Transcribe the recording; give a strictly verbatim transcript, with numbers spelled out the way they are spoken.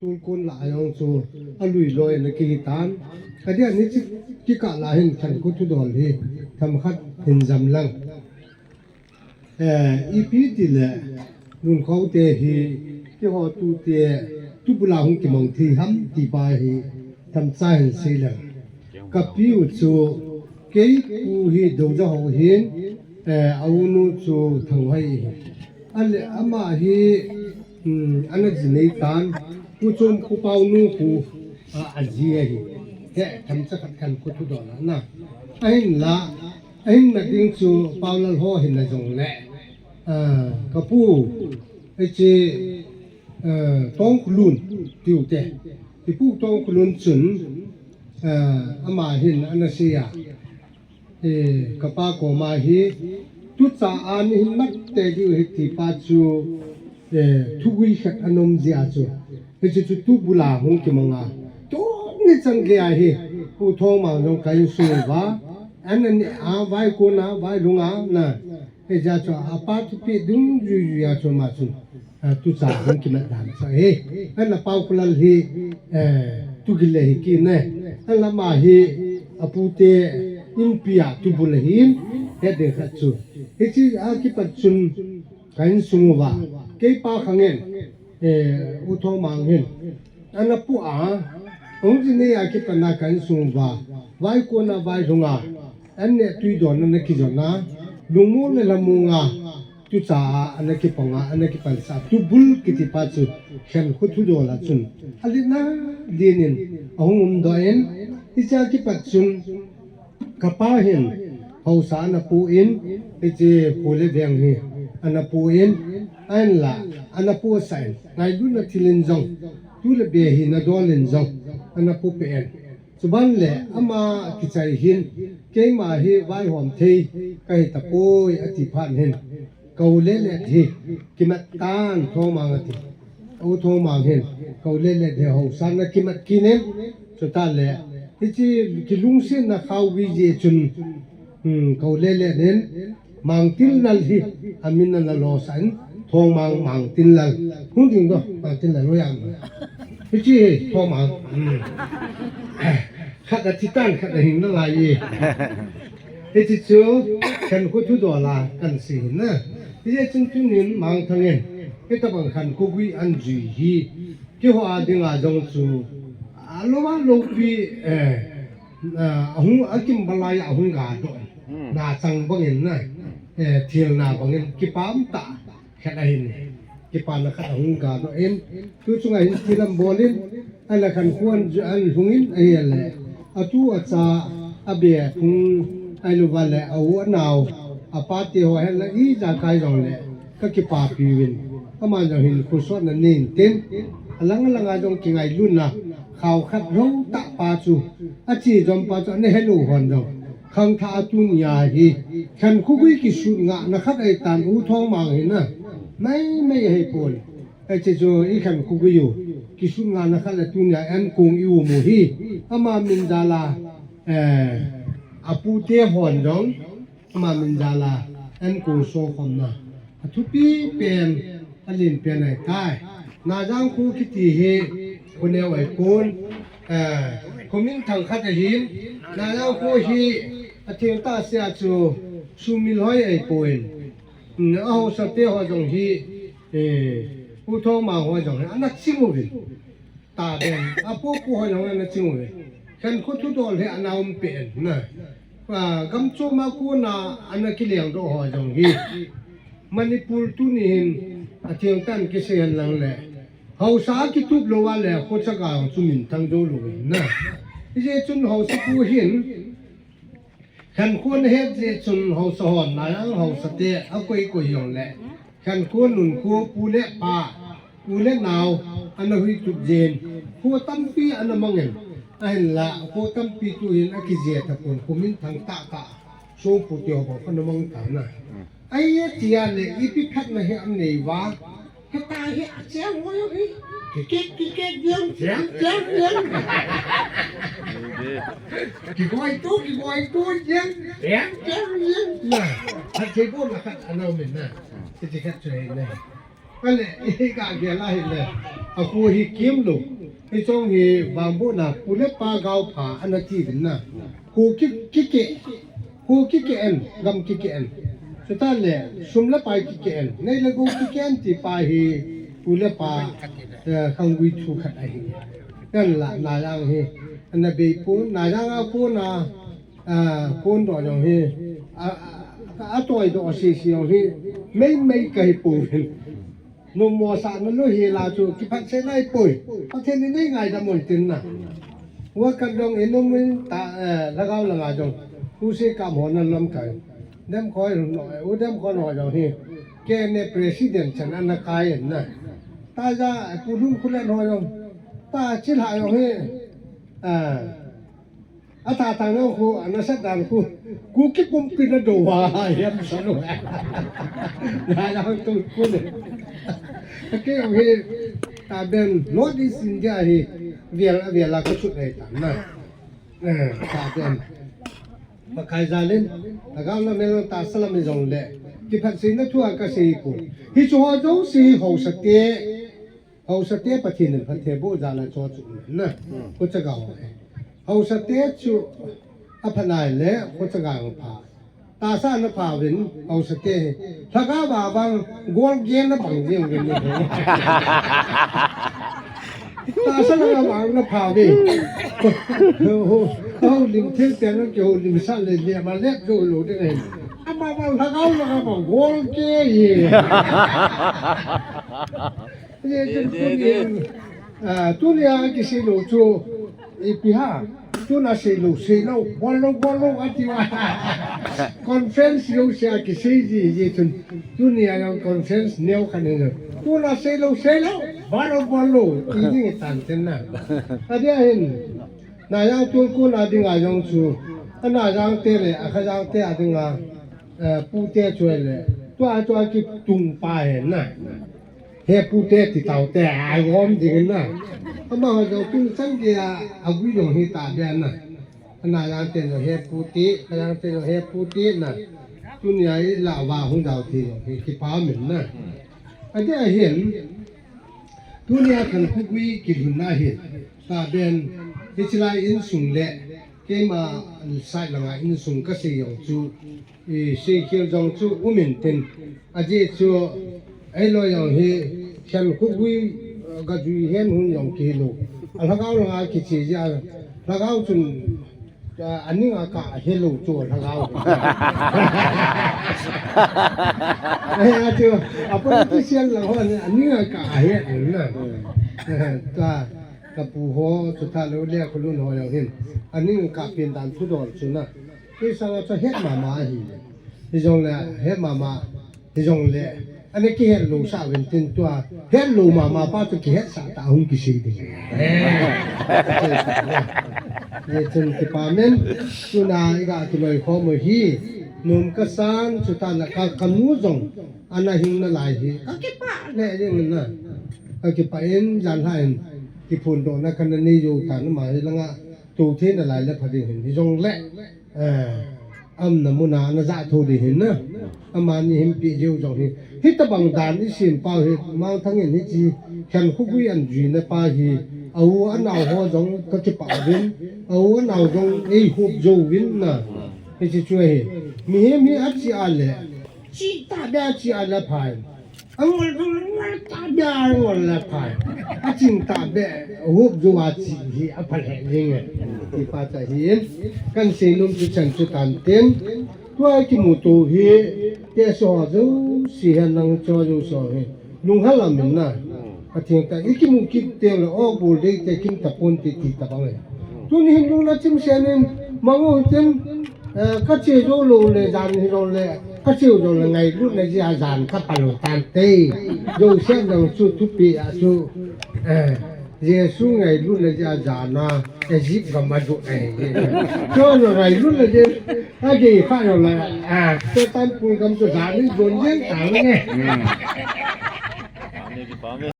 School kon lah a jong chu alui loi ana kihi tan. Adia ni chi kikah lah hin Khankho thudol hi themkhat hin jam lang. Eh, ipi ti le, Nunkhote hi, keiho tute, tubul a hung kimang thei ham ti pa hi, themcha hin sei leng. Ka pi u chu, kei pu hi Doja ho hin, eh, a u nu chu Thanghoi hi. Ale, ama hi, um, ana ji nei tan, Pu Chomkhu pau nu khu, a, a ji ahi. He, themcha khat Khankho thudol a na. Ahinla, ahin na ding chu Paulal ho hin na jong le. Ah, ka pu, hiche, ah, Tongkhulun tiu te. Ipu Tongkhulun chun, ah, ama hin ana sei a. Eh, ka pa koma hi, tucha a ni hin mat te diu hi ti pa chu, eh, thugui khat ana um jia chu. Hichu chu tubul a hung kimang a. Tuni chan gei a hi, Pu Thongmang jong ka insung uva. An ani a, vai kon a, vai lhung a, na. Hijeh chun apa thupi dungjuijui a chun ama chun, ah, tucha hung kimat dan chu ahi. Ahinla Paokholal hi, eh, tugil le hi kit ne. Ahinla ama hi apute inpi a tubul ahin, het ding khat chu. Hiche a kipat chun ka insung uva. Kei pa khang in, eh, U Thongmang hin. Ana pu a, hung ji nei a kipat na ka insung uva. Vai kon a, vai lhung a. An neh tui don ana kijon a, lungmong le lhamong a, tucha a, ana kipang a, ana kipan sa, tubul kiti pa chu, Khankho thudol a chun. Alet na, din in, ahung um doh in, hiche a kipat chun, ka pa hin, haosa ana pu in, hiche Pu le Veng hi, ana pu in, ahinla, ana pu sa in, ngailutna thil in jong, tu le be hina dol in jong, ana pu pe in. Chuban le ama kichai hin, keima hi vaihom thei kahi tapoi ati phat hin, ka u Lelet hi kimat tan Thongmang ati. U Thongmang hin, ka u Lelet hi haosa na kimat kit in, chuta le, hiche kilungsetna khao gei jeh chun, Hmm, ka u Lelet in, Mangtinlal hi, amin ana losah in, Thongmang Mangtinlal. Hung ding doh, Mangtinlal, oi am. Hiche hi, Thongmang. Hmm. Khat a thi tan, khat a hing nalai e. Hiche chu, Khankho thudol a, kan sei hin na. Hijeh chun tunin, Mangthang in, hitabang Khankho gui ana jui hi, keiho a dinga jong chu, alou alou pi, eh, Ah, ahung, akimbalai a ahung gadoh. Hmm. Na chang bangin na, eh, thilna bangin kipah tah khat ahin. Kipana khat ahung gadoh in. Tu chunga hin thil abolin, ahinla Khankho ana lhungin ahile. Atu acha, abe phung, ahilouva le, a u anao, apa te ho henlang ijakai jongle. Ka kipapi uvin. Aman jong hin khosotna nei intin. Alang alang a jong kingailutna. Khao khat lou tah pa chu. Ache jom pa chu ana helou hon jong. Khangthah a tunia hi. Khankho gui kisut ngahna khat ahitan U Thongmang hi na. Mai mai ahipon. Hiche chu i Khankho gui u. Kisut ngahna khat le tunia ankong i um u hi. Ama min jal a. Eh, apute hon jong. Ama min jal a, ankong sokhomna. Athupi pen, alen pen ahitai. Najang kho kiti hi, khoneo ahipon, eh, khominthang khat ahin, Najang kho hi, atheng tah sea chu, sumil hoi ahipon. Hmm, ahaosa te ho jong hi, eh, U Thongmang ho jong hi, ana ching uvin. Taben, apopo ho jong ana ching uve. Khankho thudol hi ana um pen na. Ah, gamchom a kona ana kilengdoh ho jong hi. Manipur tuni hin atheng tah in kisei henlang le. Haosa kitup lou a le, khochaga jong chu minthang jou lou na. Hijeh chun haosapu hin, Khankho ana het jeh chun haosa hon, Najang haosa te, akoi koi jongle. Khankho nunkho pu le pa, u le nao, ana hui tup jin. Kho tampi ana mangin. Ahinla, kho tampi tuhin akije tapon, khominthang tah tah. Songpu te ho bang ana mang tan na. Ahi tia le, ipi phatna hi anei uva. Heta hi acheng hoi hi. Kikek, kikek, diang, diang, diang, diang. Kikoi tu, kikoi tu, diang, diang, diang, diang. Na, acheng bon la khat ana um in na. Hiche khat chu hi na. Kale, i ka gel a hile. Akhu hi kimlou. Hiche hi vangbohna, pu le pa gaopha ana ti uvin na. Hu ki, kikeh, hu kikeh en, gam kikeh en. Chuteng le, sum le pai kikeh en. Nei le gou kikeh en ti pa hi, pu le pa, eh, khanggui thu khat ahi. Hinla, Naijang hi, ana bei pon, Naijang a kona, ah, kon doh jong hi, a, a, a toi doh sese jong hi, mei mei kahi pouvin. Nommo sahna lou hi la chu kiphatthei nai poi. Pathen in nei ngaidam un tin na. Wa ka dong in um in ta, eh, lhagao langa jong. U si kam ho na lam kai. Dem khoi no, u dem khoi no jong hi. K N A president chan ana kai in na. Ta ja, eh, pu lun khu le no jong. Ta chil ha jong hi. Ah. Atha thang jong khu, ana sat dan khu. Kuki pumpi na do wa, hiam sa lo. Na la tu khu le. Kei hi, ta ben, North East India hi, vial, vial la ka chut nei ta na. Eh, ta ben. Pakai jalin, ta gam na mel ta salam jong le. Kiphatthei na thu a kasei khu. Hichu ho jouse hi haosa te. Haosa te Pathen in phatthei boh jal a chu chu na. Hmm. Ko chaga ho. Haosa te chu apha nai le ko chaga ho pha. Tahsa na pha uvin haosa te. Lhagao a vang gol gen na bang jeng uvin ni. Tahsa na vang na pha uvin. Ho, ho, lim thil te na ke ho lim sa le le ma le jo lo de ne. Ama vang lhagao na vang gol ke ye. Ye, ye, tuni, ye, ye. Ah, tunia kisei lou chu, ipi ham, tuna sei lou, sei lou, bol lou, bol lou, ati uva. Conference jouse a kisei ji, ji chun, tunia jong conference neo khat nei lou. Tuna sei lou, sei lou, bol lou, bol lou, ti ding tan chen na. Adia hin, Naijang tun kona dinga jong chu, a Naijang te le, a Khajang te a dinga, eh, pu te chu le, tua, tua kitung pa hi na. He pu te ti tau te, a gom ding na. Amaho jong tun chan gei a, a gui jong hi ta bia na. A Naijang te jong he pu ti, a Khajang te jong he pu ti na. Tunia i la va hung dau ti jong hi kipa min na. Adia hin, tunia Khankho gui kilhun na hin. Ta ben, hiche lai insung le, keima side langa insung kasei jong chu, i, seikhel jong chu um in tin. Ajeh chu, eiloi jong hi, Khankho gui, eh, gajui hen hun jong kihi lou. A lhagao langa kiche jeh a, lhagao chun, a, aning a kahe lou chu lhagao. Eh, a chu, a politician lang ho, aning a kahe lou na. Eh, ta, Ka pu ho, chu tha lou le, ka lun ho jong hin. Aning ka pen dan thudol chu na. Kei sanga chu het mama ahi. Hijongle, het mama, hijongle. Ana kihet lou sa uvin tin tua. Het lou mama pa chu kihet sa ta hung kisei ding. Eh. Ye chun kipa men. Tuna i ga kiloi khom u hi. Nom kasan, chu tah le ka, ka nu jong. Ana hing nalai hi, ka kipah le jeng na. Ka kipah in, jan lha in, kiphondohna kana nei jou tan ama hi langa, tou thei nalai le pha ding hin, hijongle, eh, aumna muna ana jah tho ding hin na. Amani hin pi jeu jong hi. Hitabang dan i sem pau hi, Mangthang in hiche, Khankho gui ana juina pa hi, a u a nao ho jong ka kipah uvin, a u a nao jong ei hop jou uvin na. Hiche chu hi, mihem hi achi a le, Chi tahbeh a chi a le phai. Angol, angol tahbeh a angol le phai. Aching tahbeh a hop jou a chi hi apha lheh jeng e. Ti pa chu ahi. Kan seinom chu chan chu tan tin. Tua kimuto hi. Teso ho jouse hi nang cho jouse hi. Lunghel a min na. Pathen ta, i kimu kit teng le, o, bul dei te kim tapon te ti tabang e. Tuni hin lungna chim sen in, mang u tin, eh, ka che jou lou le, jan hi lou le, ka che jou le ngailutna jeh a jan ka pal u tan te. Jouse nang chu thupi a chu, eh, Jesu ngailutna jeh a jan a, Egypt gam a jon ahi. Chu ngailutna jeh a, a gei kha jou le, ah, Satan pung gam chu jan in jon jeng ta le nge.